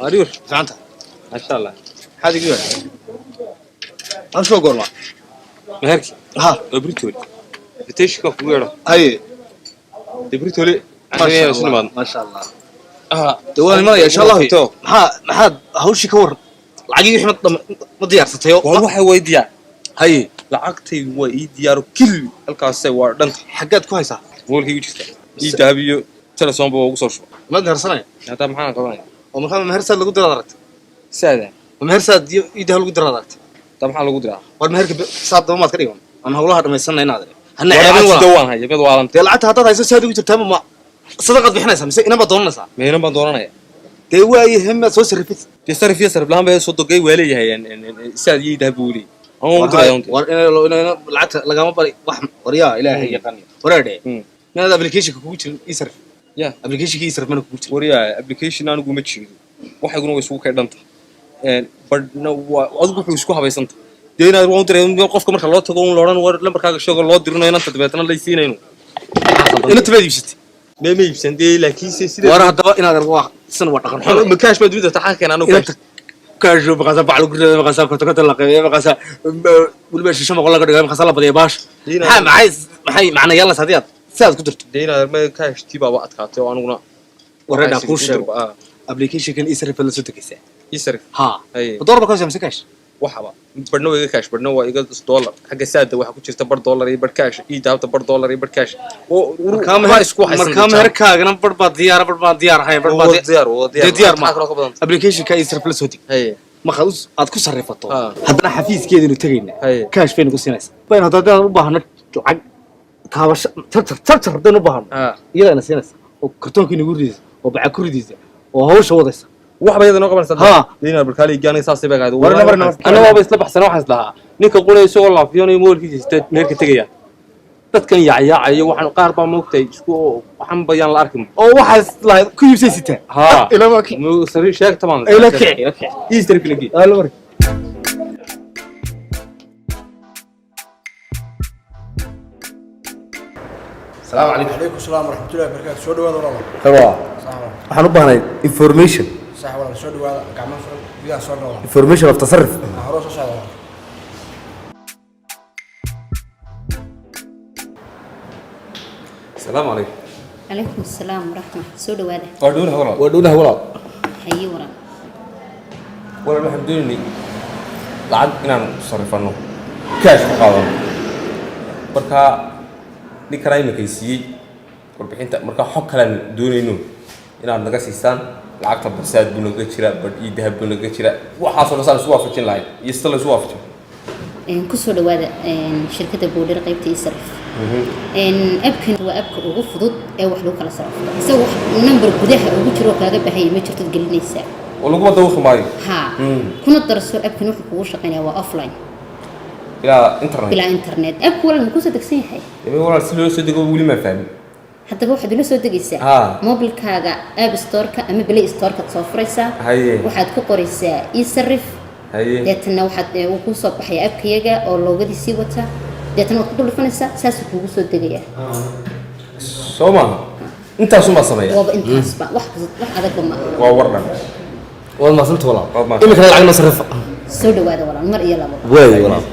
Ariur. Gacanta. Maasha Allah. Maxaad igu yeedhay? Hawsha waa goorma? Meherki. Ha. Waa Britoli. Invitationka kugu yeedho. Haye. Dee Britoli. Maasha Allah. Maasha Allah. Ah. Dee waan imanaya insha Allah. To. Maxaad hawshii ka waran? Lacagii wixii ma diyaarsatay oo Waa waxay way diyaar. Haye. Lacagtaydu waa ii diyaaro killi. Halkaasay waa dhanta. Xaggaad ku haysaa? Moolkii igu jirta. Ii dahab iyo telesoonba waa ugu soo shuba. Maad mehersanaya? Hataa maxaan qabanaya? Oo markaa mehersaad lagu diraad aragtay? Saada. Ma mehersaad iyo ii dahab lagu diraad aragtay? Hataa maxaa lagu diraa? War meherka saad daba maad ka dhigan. Aan hawlaha dhammaysanna inaad idhi. Hana War ceebin lacagta walaa. waan haya mid waalanta. Dee lacagta haddaad hayso saad ugu jirtaa ma sadaqaad bixinaysaa mise inan baad doonanaysaa? Meelan baan doonanaya. Dee waaye hemaad soo sarrifid. Dee sarif iyo sarif la'aan bay soo dogay waa leeyahay saad iyo dahab buu leeyahay. Ama ugu diraya unta. War inay lacagta lagama bari wax waryaa ilaahay yaqaan. Wareedhe. Inaad applicationka kugu jirin ii sarif. Ya. Applicationka ii sarif mana kugu jirin. Waryaa application anigu ma jeedo. Waxayguna way isugu kay dhanta. Badhna waa adigu wuxuu isku habaysanta. Dee inaad waan u diray qofka marka loo tago un loodhan war lambarkaaga sheego loo dirino inanta dabeetana lay siinayno. Inanta baad iibsatay. Mee ma iibsan dee laakiinse sida War haddaba inaad waa san waa dhaqan xumo. Ma kaash baa dunida taxaa keenaa anigu Inanta kaash. Kaasho maqaasa bac lagu riday maqaasa konton konton la qaybiyay maqaasa weliba shisho boqol laga dhigay maqaasa la badiyay baash. Maxay maxay macna yeelanaysaa haddii aad sidaad ku dirto? Dee inaad ma kaash tii baaba adkaatay oo aniguna Wareedha kuu sheego. Applicationkan ii sarif la soo degaysaa. Ii sarif. Ha. Haye. Door ba ka soo kaash. Waxaba badhna waa iga kaash badhna waa iga dollar xagga saada waxaa ku jirta bar dollar iyo bar kaash ii dahabta bar dollar iyo bar kaash Markaa waa isku haysan markaa meherkaagana bar baa diyaar bar baa diyaar ahayn bar baa diyaar waa dee diyaar ma maxaa kaloo ka badan applicationka ii sarif la soo deg. Haye. Markaad aad ku sarrifato Ha. haddana xafiiskeedanu tegaynaa. Haye. Kaash baynu ku siinaysaa. Baynu haddaan u baahno lacag taabasho tartar tartar haddaynu u baahno ha iyadaana siinaysa oo kartoonkii nagu ridaysa oo baca ku ridaysa oo hawsha wadaysa. Waxba iyada noo qabanaysa. Ha. Dee barkaali gaanay saasay bay qaado. Warna, warna, warna. Anna waaba isla baxsana waxaan islahaa ninka qulay isagoo laafiyonayo moolkiisa sita meherka tegaya dadkan yaacayaacayo waxaan qaar baa moogtay isku waxan bayaan la arkin oo waxaas lahayd ku iibsaysitaa. Ha. Ila waa ki sari sheegta baan ila kici ila kici. Ii sarif lagi. Aa, la wareeg. Salaamu calaykum. Calaykum salaam waraxmatullahi wabarakaatu. Soo dhawaada walaal. Rabaa. Sax walaal. Waxaan u baahnay information. Sax walaal, soo dhawaada, gacmo furan, gudaha soo dhawaada. Information of tasarruf. Aan hore soo socda walaal. Asalaamu calaykum. Calaykum asalaam waraxma, soo dhawaada. Waa dhownaha walaal. Waa dhownaha walaal. Haye waran. Walaal waxaan doonaynay lacag inaan sarrifano kaash ku qaadano marka ninkanaa iminkay siiyey warbixinta marka xog kalean doonayno inaad naga siisaan lacagta barsaad buu naga jira badh iyo dahab buu naga jira waxaasoo dhan saan isu waafajin lahayn iyo sida la isu waafajin. Kusoo dhawaada shirkadda Boodhar qaybta isarif. Abkan waa abka ugu fudud ee wax lagu kala sarrifo. Isaga wax number gudaha ugu jiro oo kaaga baahanya ma jirtod gelinaysaa. Oo laguma dawaqi maayo. Haa, kuna darso abkan wuxuu kugu shaqeynaya waa offline. Ilaa internet. Bilaa internet. Abku walaal ma kusoo degsan yahay? Dee walaal si loo soo dego weli maan fahmin. Haddaba waxaad ula soo degaysaa Haa. mobilkaaga App Storeka ama Play Storeka soo furaysaa. Haye. Waxaad ku qoraysaa isarif. Haye. Deetana waxaad wuu kuu soo baxaya abkayaga oo loogadiisii wata. Deetana waad ku dul dhufanaysaa, saasuu kugu soo degayaa. Soo maaha intaasumaa sameeya? Waaba intaasba, wax wax adagba ma aha. Waa war dhan. Waad mahadsantahay walaal. Waad mahadsan. Iminkana lacag noo sarrifa. Soo dhawaada walaal, mar iyo labo. Waay walaal.